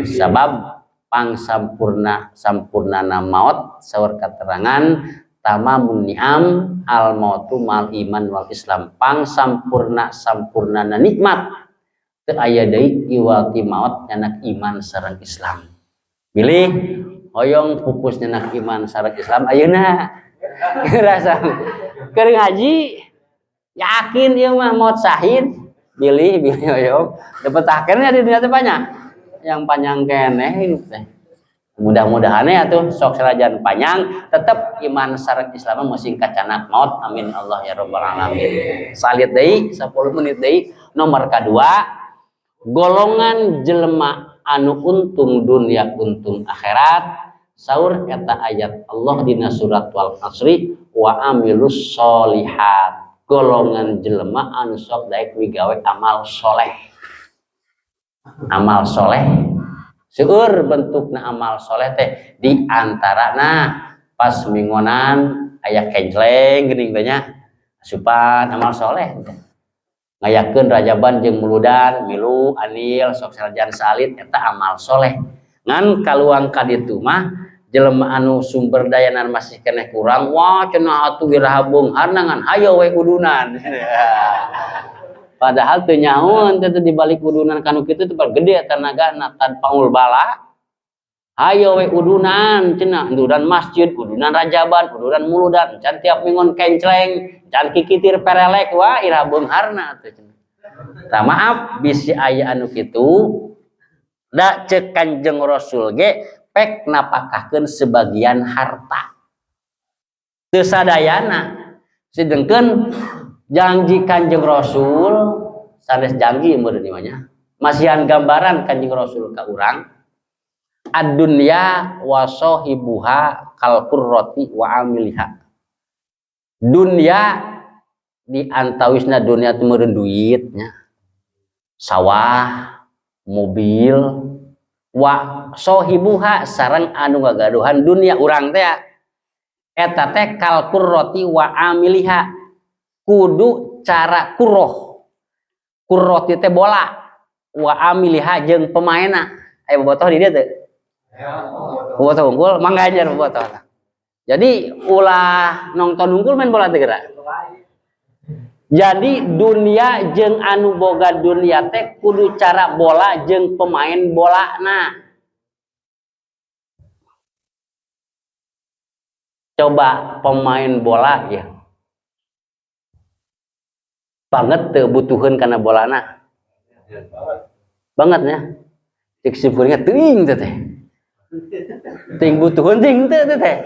[SPEAKER 1] Sabab pangsampurna sampurnana maot saur katerangan tamamun ni'am al mautu mal iman wal islam, pangsampurna sampurnana nikmat teu aya deui iwati maot nyanak iman sareng Islam. Bilih hoyong pupus nyanak iman sareng Islam ayeuna rasa keur ngaji yakin ieu mah maot syahid, bilih bilih hoyong dipetahkeun di dunia teh banyak yang panjang keneh hidup teh. Mudah-mudahan ya tuh sok serajan panjang tetep iman sareng Islam mesti kacanak maut, amin Allah ya rabbal alamin. Salit deui 10 menit deui nomor kadua golongan jelema anu untung dunia untung akhirat saur eta ayat Allah dina surat Wal Asri wa amilus solihat, golongan jelema anu sok daek migawe amal soleh. Amal soleh seueur bentukna amal soleh teh di antarana pas mingonan aya kencleng geuning teh nya asupan amal soleh teh. Ngayakeun rajaban jeung muludan milu anil sok sarajan salit eta amal soleh. Ngan kaluang ka ditu mah jelema anu sumber dayana masih keneh kurang, wah cenah atuh iraha beungharna ngan hayo we udunan. Padahal teu nyaun teh di balik udunan kanu kitu teh gede tenagana tanpaul bala. Hayo we udunan cenah, udunan masjid, udunan rajaban, udunan muludan, can tiap mingon kencleng, can kikitir perelek, wah iraha beungharna atuh cenah. Tah maaf bisi aya anu kitu da ceuk Kanjeng Rasul ge pek napakahkeun sebagian harta. Teu sadayana sedengkeun janji Kanjeng Rasul sanes janji meureun ieu mah nya. Masihan gambaran Kanjeng Rasul ka urang ad-dunya wa sahibuha kal qurrati wa amiliha. Dunya di antawisna dunia teh meureun duit nya. Sawah, mobil, wa sahibuha sareng anu ngagaduhan dunia urang teh eta teh kal qurrati wa amiliha. Kudu cara kurroh. Kurroti teh bola wa amiliha jeung pemainna. Aya bobotoh di dieu teu? Bobotoh unggul, mangga ajar bobotoh. Jadi ulah nonton unggul main bola teh geura. Jadi dunia jeung anu boga dunia teh kudu cara bola jeung pemain bolana. Coba pemain bola ya. Banget teu butuheun kana bolana. Banget nya. Cek simpulnya teuing teh teh. Teuing butuheun teuing teu teh teh.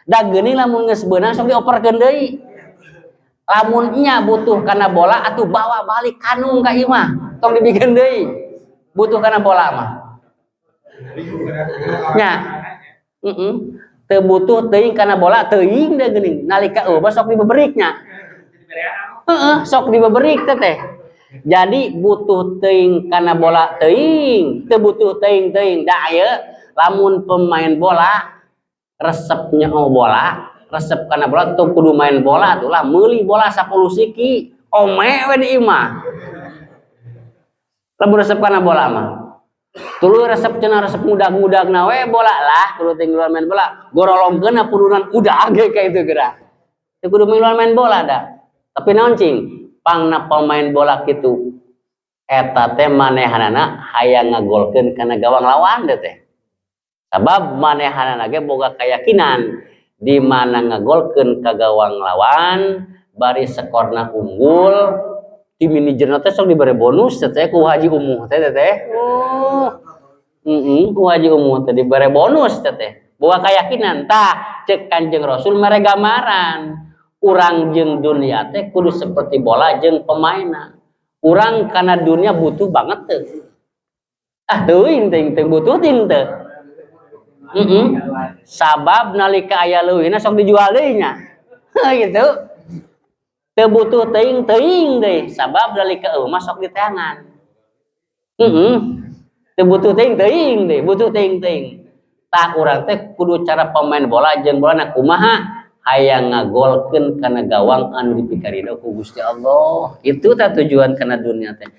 [SPEAKER 1] Da geuning lamun geus beunang sok dioperkeun deui. Lamun nya butuh kana bola atuh bawa balik kanung ka imah. Tong dibikeun deui. Butuh kana bola mah. Nya. Heeh. Teu butuh teuing kana bola teuing da geuning. Nalika eueuh sok dibeberiknya. Heeh, sok dibeberik teh teh. Jadi butuh teuing kana bola teuing, teu butuh teuing-teuing. Da ieu lamun pemain bola resepnya oh bola, resep kana bola teu kudu main bola tuh lah meuli bola 10 siki, ome we di imah. Lamun resep kana bola mah. Tuluy resep cenah resep ngudag-ngudagna we bola lah, kudu teuing luar main bola. Gorolongkeunna pudunan udag ge ka itu geura. Teu kudu miluan main bola da. Tapi naon cing? Pangna pemain bola kitu eta teh manehanana hayang ngagolkeun kana gawang lawan teh teh. Sabab manehanana ge boga keyakinan di mana ngagolkeun ka gawang lawan bari skorna unggul ti manajerna teh sok dibere bonus teh teh ku Haji Umuh teh teh teh. Oh. Heeh, ku Haji Umuh teh dibere bonus teh teh. Boga keyakinan. Tah, cek Kanjeng Rasul mere gambaran. Urang jeung dunia teh kudu seperti bola jeung pemainna. Urang kana dunia butuh banget teu? Ah, teuing teuing teu butuh ting teu. Sabab nalika aya leuwihna sok dijual deui nya. Gitu. Teu butuh teuing teuing deui, sabab nalika eueuh mah sok diteangan. Teu butuh teuing teuing deui, butuh teuing teuing. Tah, urang teh kudu cara pemain bola jeung bolana kumaha hayang ngagolkeun kana gawang anu dipikarido ku Gusti Allah. Itu tah tujuan kana dunia teh.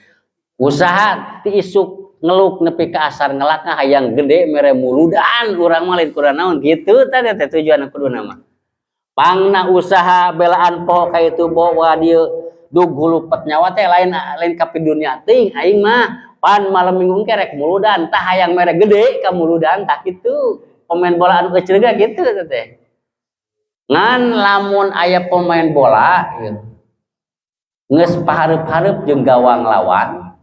[SPEAKER 1] Usaha ti isuk ngeluk nepi ka asar ngelakna hayang gede mere muludan urang mah, lain kurang naon gitu tah teh tujuan kuduna mah. Pangna usaha belaan poho ka itu bawa dieu dug hulupet nyawa teh lain lain kapi dunia teuing aing mah, pan malam minggu engke rek muludan, tah hayang mere gede ka muludan, tah kitu. Pemain bola anu kecil gitu teh. Ngan lamun aya pemain bola gitu, geus pahareup-hareup jeung gawang lawan,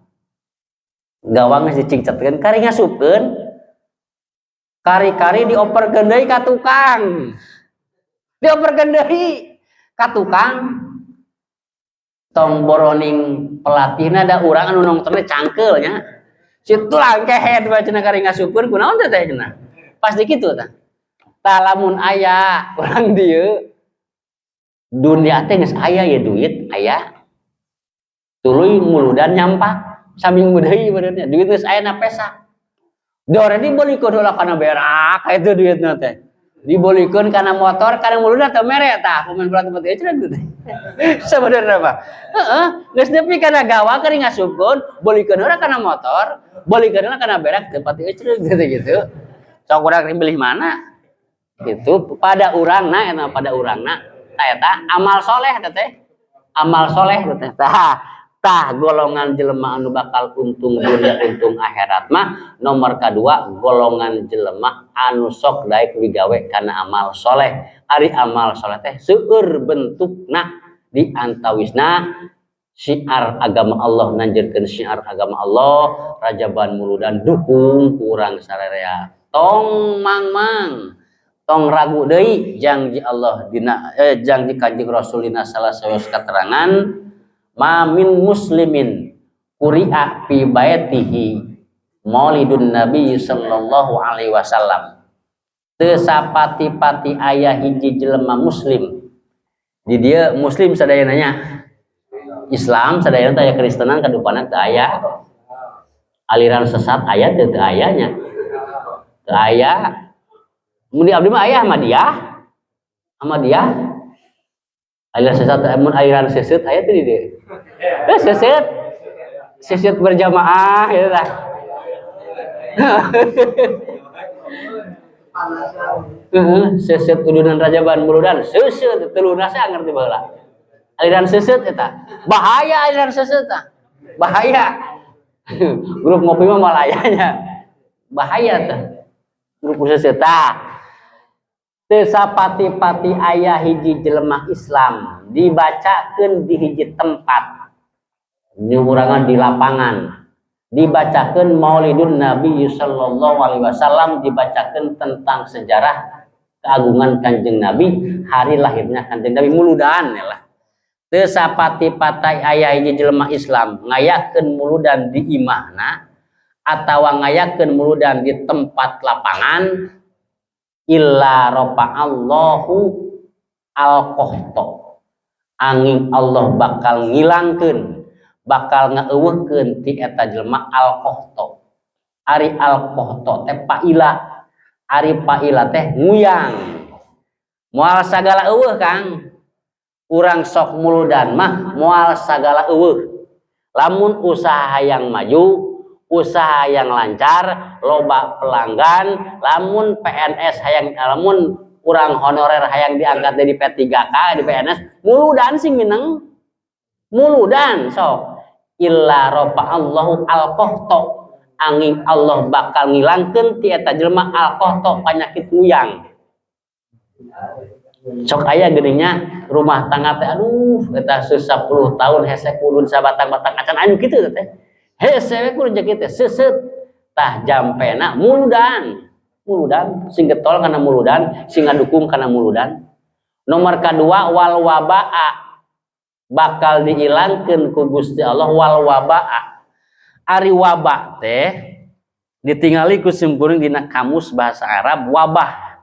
[SPEAKER 1] gawang geus dicingcetkeun, kari ngasupkeun, kari-kari dioperkeun deui ka tukang, dioperkeun deui ka tukang. Tong boroning pelatihna, da urang anu nontonnya cangkeul nya, situ langkehed bae cenah, kari ngasupkeun kunaon teh teh cenah, pasti kitu tah. Tah, lamun aya urang dieu dunia teh geus aya ya, duit aya, tuluy muludan nyampak saminggu deui badannya, duit geus aya na pesa dore, dibeulikeun heula kana berak itu, duitna teh dibeulikeun kana motor, kana muludan teh mere. Tah, pemain bola tempat ieu cenah teh sebenarnya mah heeh geus nepi kana gawang, keur ngasupkeun, beulikeun heula kana motor, beulikeun heula kana berak, tempat ieu cenah gitu gitu. Sok urang milih mana itu pada urangna eta, pada urangna. Tah, eta amal soleh teh, amal soleh teh. Tah tah, golongan jelema anu bakal untung dunia untung akhirat mah nomor kedua golongan jelema anu sok daek migawe kana amal soleh. Ari amal soleh teh seueur bentukna, di antawisna syiar agama Allah, nanjurkeun syiar agama Allah. Rajaban muludan dukung ku urang sararea, tong mang-mang, tong ragu deui janji Allah dina janji Kanjeng Rasul dina salah sawios keterangan, ma min muslimin quri'a fi baitihi maulidun nabi sallallahu alaihi wasallam. Teu sapati-pati aya hiji jelema muslim di dia, muslim sadayana nya, Islam sadayana, teh aya Kristenan kadupana teu aya, aliran sesat aya teu? Teu aya nya, teu aya. Mun di abdi mah aya Ahmadiyah, Ahmadiyah aliran sesat. Mun aliran sesat aya teu di dieu? Seset seset berjamaah gitu lah. Heeh, seset udunan rajaban muludan seset teu lunas ngerti baheula. Aliran seset eta bahaya, aliran seset tah bahaya. Grup ngopi mah malayanya bahaya tah grup seset. Tah, teu sapati-pati aya hiji jelema Islam dibacakeun di hiji tempat nyuhurangan di lapangan, dibacakeun Maulidun Nabi sallallahu alaihi wasallam, dibacakeun tentang sejarah keagungan Kanjeng Nabi, hari lahirnya Kanjeng Nabi, muludan ya lah. Teu sapati-pati aya hiji jelema Islam ngayakeun muludan di imahna atawa ngayakeun muludan di tempat lapangan, illa rafa'allahu al-qahta, angin Allah bakal ngilangkeun, bakal ngaeuweuhkeun ti eta jelema al-qahta. Ari al-qahta teh paila, ari paila teh nguyang. Moal sagala eueuh, Kang. Urang sok muludan mah moal sagala eueuh. Lamun usaha yang maju, usaha yang lancar, loba pelanggan, lamun PNS hayang, lamun urang honorer hayang diangkat dari P3K di PNS, muludan sing mineng, muludan sok. Illa rafa'allahu al-qahta, angin Allah bakal ngilangkeun ti eta jelema al-qahta, penyakit nguyang. Sok aya geuning rumah tangga teh, aduh eta 10 tahun hese kudun sabatang-batang acan anu kitu teh, hese we kudu jeung kitu seset. Tah, jampena muludan. Muludan, sing getol kana muludan, sing ngadukung kana muludan. Nomor kedua, wal wabaa, bakal dihilangkeun ku Gusti Allah wal wabaa. Ari wabah teh ditingali ku simkuring dina kamus bahasa Arab wabah.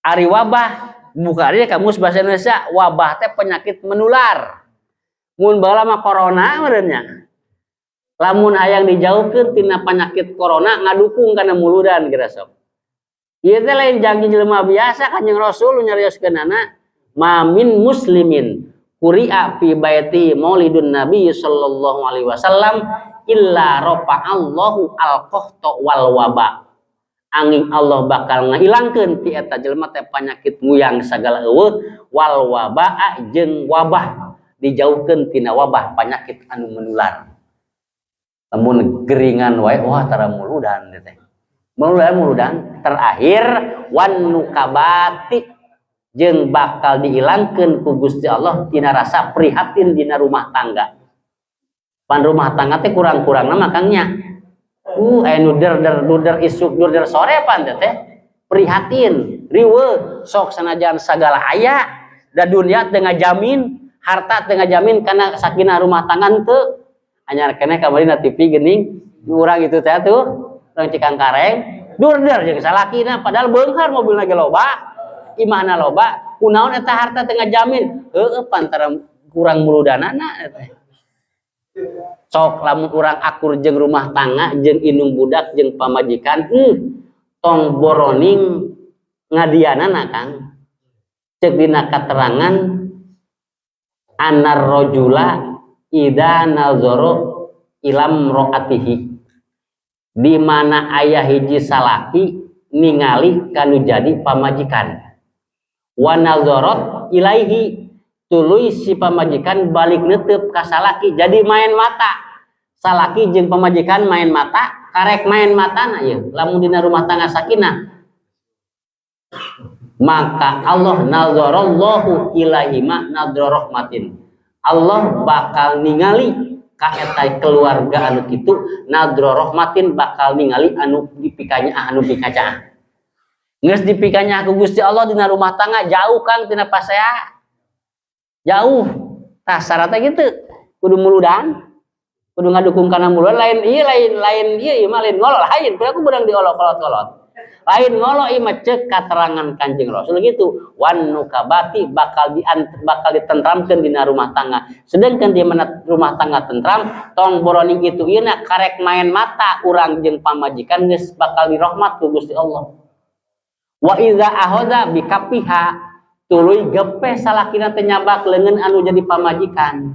[SPEAKER 1] Ari wabah buka dia kamus bahasa Indonesia, wabah teh penyakit menular. Mun baheula mah corona meureun nya. Lamun hayang dijauhkeun tina penyakit corona, ngadukung kana muludan kira sok. Ieu teh lain janji jelema biasa, Kanjeng Rasul nyarioskeunana, ma min muslimin quri'a fi baiti maulidun nabi sallallahu alaihi wasallam illa rafa'allahu al-qahta wal waba. Angin Allah bakal ngahilangkeun ti eta jelema teh penyakit nguyang sagala eueuh, wal wabaa jeung wabah, dijauhkeun tina wabah penyakit anu menular. Lamun geringan wae, wah, tara muludan teh. Muludan, muludan. Terakhir, wan nukabati, jeung bakal dihilangkeun ku Gusti Allah tina rasa prihatin dina rumah tangga. Pan rumah tangga teh kurang-kurangna makangnya. Aya nu der der duder isuk, der sore pan teh prihatin, riweuh, sok sanajan sagala aya da dunia teu ngajamin, harta teu ngajamin kana sakinah rumah tangga teu. Anyar keneh kamari na TV geuning urang itu teh tuh, urang Cikangkareng, durder jeung salakina padahal beunghar, mobilna ge loba, imahna loba, kunaon eta harta teu ngajamin? Heueuh, pantara kurang muludanana teh. Sok lamun urang akur jeung rumah tangga, jeung indung budak, jeung pamajikan, tong boroning ngadianana, Kang. Cek dina katerangan, anar rojula ida nazoro ilam roatihi, di mana ayah hiji salaki ningali kanu jadi pamajikan, wa nazorot ilaihi, tuluy si pamajikan balik netep ka salaki, jadi main mata. Salaki jeung pamajikan main mata, karek main mata na ieu. Lamun dina rumah tangga sakinah, maka Allah nazarallahu ilaihima nadra rahmatin, Allah bakal ningali ka eta keluarga anu kitu nadra rahmatin, bakal ningali anu dipikanya, anu pikacaah. Geus dipikanya ku Gusti Allah dina rumah tangga, jauh, Kang, tina pasea, jauh. Tah, syaratnya gitu, kudu muludan, kudu ngadukung kana muludan. Lain iya, lain, lain iya, ieu mah lain ngolo, lain aku beurang diolok-olok-olok, lain ngolo ieu mah. Cek katerangan Kanjeng Rasul gitu, wan nukabati, bakal ditentramkeun dina rumah tangga. Sedangkan di mana rumah tangga tentram, tong boroning itu ieu na, karek main mata urang jeung pamajikan geus bakal dirahmat ku Gusti Allah. Wa iza akhadha bikafiha, tuluy gepe salakina teh nyabak leungeun anu jadi pamajikan,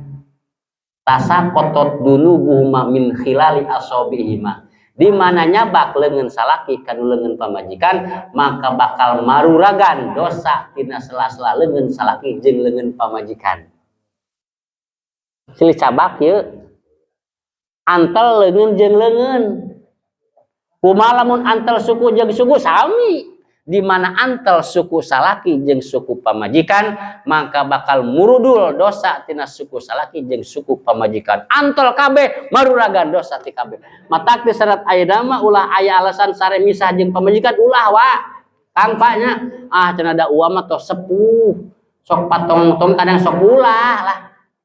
[SPEAKER 1] tasaqotot dunubuhuma min khilali asobihima. Di mana nyabak leungeun salaki kanu leungeun pamajikan, maka bakal maruragan dosa tina sela-sela leungeun salaki jeung leungeun pamajikan. Silih cabak yeuh, antel leungeun jeung leungeun. Kumaha lamun antel suku jeung suku? Sami. Di mana antel suku salaki jeung suku pamajikan, maka bakal murudul dosa tina suku salaki jeung suku pamajikan. Antel kabeh, maruragan dosa ti kabeh. Matak di syarat ayeuna mah ulah aya alasan sare misah jeung pamajikan, ulah wa Kang, Pak, nya. Ah, cenah da uwa mah tos sepuh, sok patong-tong kadang, sok ulah lah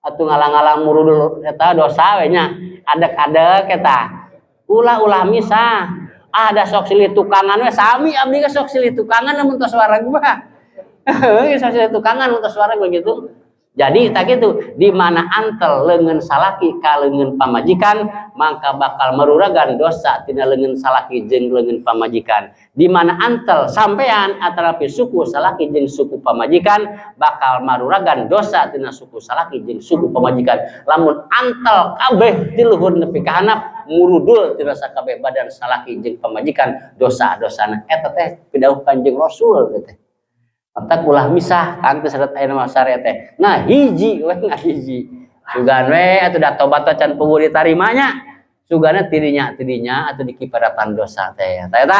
[SPEAKER 1] atuh ngalang-alang murudul eta dosa we nya, adek-adek eta. Ulah, ulah misah. Ada sok silih tukangan we, sami abdi ge sok silih tukangan lamun tos wareg mah. Sok silih tukangan mun tos wareg begitu. Jadi tak gitu, di mana antel leungeun salaki ka leungeun pamajikan, maka bakal meruragan dosa tina leungeun salaki jeung leungeun pamajikan. Di mana antel sampean atarapi suku salaki jeung suku pamajikan, bakal maruragan dosa tina suku salaki jeung suku pamajikan. Lamun antel kabeh ti luhur nepi ka handap, murudul tina sakabeh badan salaki jeung pamajikan dosa-dosana. Eta teh pidawuh Kanjeng Rasul teh. Matak ulah misah, Kang, teh syarat ayeuna mah sare teh. Nah, hiji we, ngahiji. Sugan we atuh da tobat can puguh ditarimanya. Sugana tidinya tidinya atuh dikiparatan dosa teh. Tah eta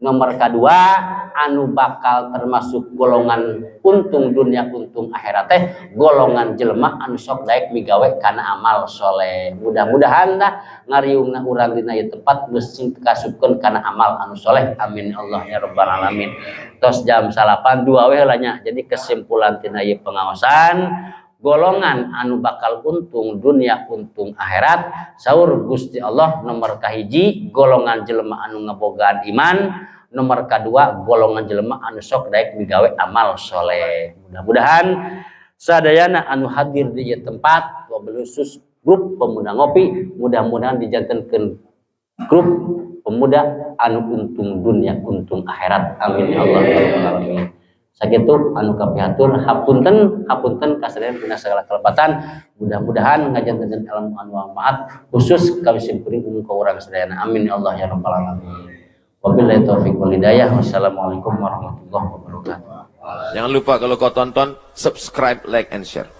[SPEAKER 1] Nomor kedua, anu bakal termasuk golongan untung dunia untung akhirat teh golongan jelema anu sok daek migawe kana amal soleh. Mudah-mudahan dah ngariungna urang dina ieu tempat geus kasupkeun kana amal anu soleh. Amin Allah ya rabbal alamin. Tos jam 9 dua we lah nya. Jadi kesimpulan tina ieu pengaosan, golongan anu bakal untung dunia untung akhirat saur Gusti Allah, nomor kahiji golongan jelema anu ngebogaan iman, nomor kedua golongan jelema anu sok daek migawe amal soleh. Mudah-mudahan sadayana anu hadir di ieu tempat, wabil khusus grup pemuda ngopi, mudah-mudahan dijantenkeun grup pemuda anu untung dunia untung akhirat. Amin ya Allah ya rabbal alamin. Sakitu anu kapihatur, hapunten hapunten kasadayana dina segala kelepatan. Mudah-mudahan ngajantenkeun ilmu anu manfaat khusus ka simkuring, umum ka urang sadayana. Amin ya Allah ya rabbal alamin. Wabillahi taufik wal hidayah. Wassalamualaikum warahmatullahi wabarakatuh.
[SPEAKER 3] Jangan lupa kalau kau tonton, subscribe, like, and share.